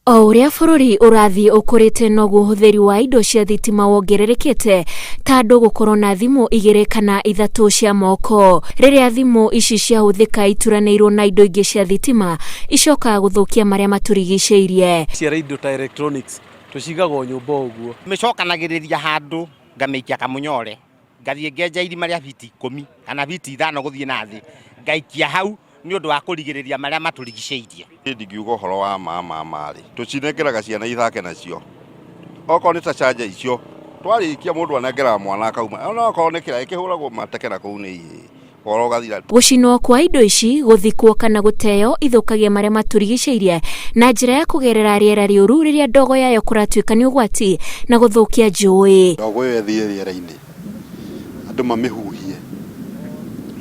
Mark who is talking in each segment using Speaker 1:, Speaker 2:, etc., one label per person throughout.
Speaker 1: O ũrĩa bũrũri ũrathiĩ ũkũrĩte noguo ũhũthĩri wa indo cia thitima wongererekete ta andũ gũkorwo na thimũ igĩrĩ kana ithatũ cia moko. Rĩrĩa thimũ ici ciahũthĩka ituranĩirwo na indo ingĩ cia thitima, icokaga gũthũkia marĩa matũrigicĩirie.
Speaker 2: Ciara indo ta electronics tũcigaga o nyũmba o ũguo.
Speaker 3: Mĩcokanagĩrĩria handũ ngamĩikia kamũnyore, ngathiĩ ngenja irima rĩa biti ikũmi kana biti ithano gũthiĩ na thĩ, ngaikia hau nĩ ũndũ wa kũrigĩrĩria marĩa matũrigicĩirie.
Speaker 4: Niĩ ndingiuga ũhoro wa ma ma ma rĩ, tũcinengeraga ciana ithake nacio. Okorwo nĩ ta charger icio, twarĩkia mũndũ anengeraga mwana akauma. Ona okorwo nĩ kĩraĩ kĩhũragwo mateke na kũu nĩ ihĩĩ, ũhoro ũgathira.
Speaker 1: Gũcinwo kwa indo ici, gũthikwo kana gũteo ithũkagia marĩa matũrigicĩirie na njĩra ya kũgerera rĩera rĩũru rĩrĩa ndogo yayo kũratuĩka nĩ ũgwati na gũthũkia njũĩ.
Speaker 5: Ndogo ĩyo ĩthiĩ rĩera-inĩ, andũ mamĩhuhie,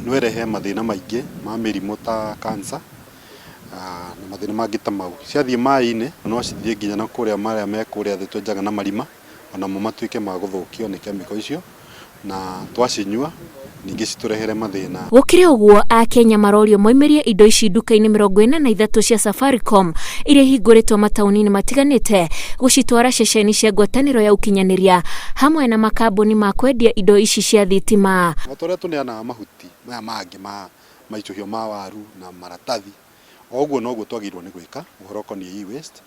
Speaker 5: no ĩrehe mathĩna maingĩ ma mĩrimũ ta cancer na mathĩna mangĩ ta mau. Ciathiĩ maĩ-inĩ, no cithiĩ nginya na kũrĩa marĩa me kũrĩa thĩ twenjaga na marima, onamo matuĩke ma gũthũkio nĩ kemiko icio, na twacinyua ningĩ citũrehere mathĩna.
Speaker 1: Gũkĩrĩ ũguo, Akenya marorio moimĩrie indo ici nduka-inĩ 43 cia Safaricom iria ihingũrĩtwo mataũni-inĩ matiganĩte, gũcitwara ceceni cia ngwatanĩro ya ũkinyanĩria hamwe na makambuni ma kwendia indo ici cia thitima.
Speaker 5: O ta ũrĩa tũneanaga mahuti maya mangĩ ma maicũhio ma waru na maratathi, o ũguo noguo twagĩrĩirwo nĩ gwĩka ũhoro ũkoniĩ e-waste,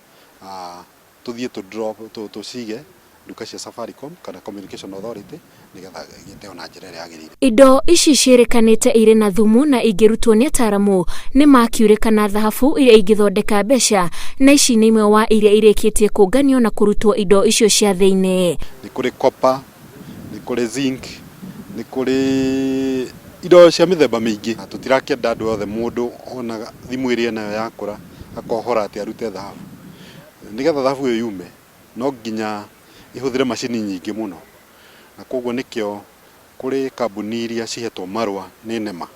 Speaker 5: tũthiĩ tũ drop tũcige nduka cia Safaricom kana Communication Authority nĩgetha gĩteo na njĩra ĩrĩa yagĩrĩire.
Speaker 1: Indo ici ciĩrĩkanĩte irĩ na thumu na ingĩrutwo nĩ ataaramu nĩ mercury kana thahabu iria ingĩthondeka mbeca na ici nĩ imwe wa iria irĩkĩtie kũnganio na kũrutwo indo icio cia thĩinĩ.
Speaker 5: Nĩ kũrĩ copper, nĩ kũrĩ zinc, nĩ kũrĩ indo cia mĩthemba mĩingĩ. Tũtirakĩenda andũ othe mũndũ ona thimũ ĩrĩa enayo yakũra akohora atĩ arute thahabu. Nĩgetha thahabu ĩyo yume no nginya ĩhũthĩre macini nyingĩ mũno, na koguo nĩkĩo kũrĩ kambuni iria cihetwo marũa nĩ NEMA.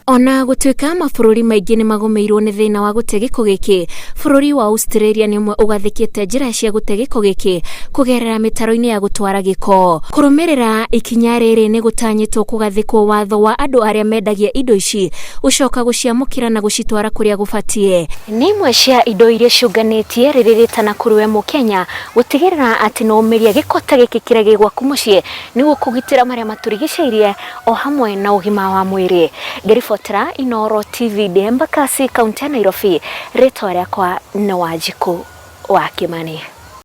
Speaker 1: Ona gũtuĩka mabũrũri maingĩ nĩ magũmĩirwo nĩ thĩna wa gũte gĩko gĩkĩ, bũrũri wa Australia nĩ ũmwe ũgathĩkĩte njĩra cia gũte gĩko gĩkĩ kũgerera mĩtaro-inĩ ya gũtwara gĩko. Kũrũmĩrĩra ikinya rĩrĩ nĩ gũtanyĩtwo kũgathĩkwo watho wa andũ arĩa mendagia indo ici gũcoka gũciamũkĩra na gũcitwara kũrĩa gũbatiĩ. Nĩ imwe cia indo iria ciũnganĩtie rĩrĩ rĩtana kũrĩ we Mũkenya gũtigĩrĩra atĩ nĩ waumĩria gĩko ta gĩkĩ kĩrĩa gĩ gwaku mũciĩ nĩguo kũgitĩra marĩa matũrigicĩirie o hamwe na ũgima wa mwĩrĩ. Ngĩribotera Inooro TV ndĩ Embakasi, kaũntĩ ya Nairobi, rĩtwa rĩakwa nĩ Wanjikũ wa Kĩmani.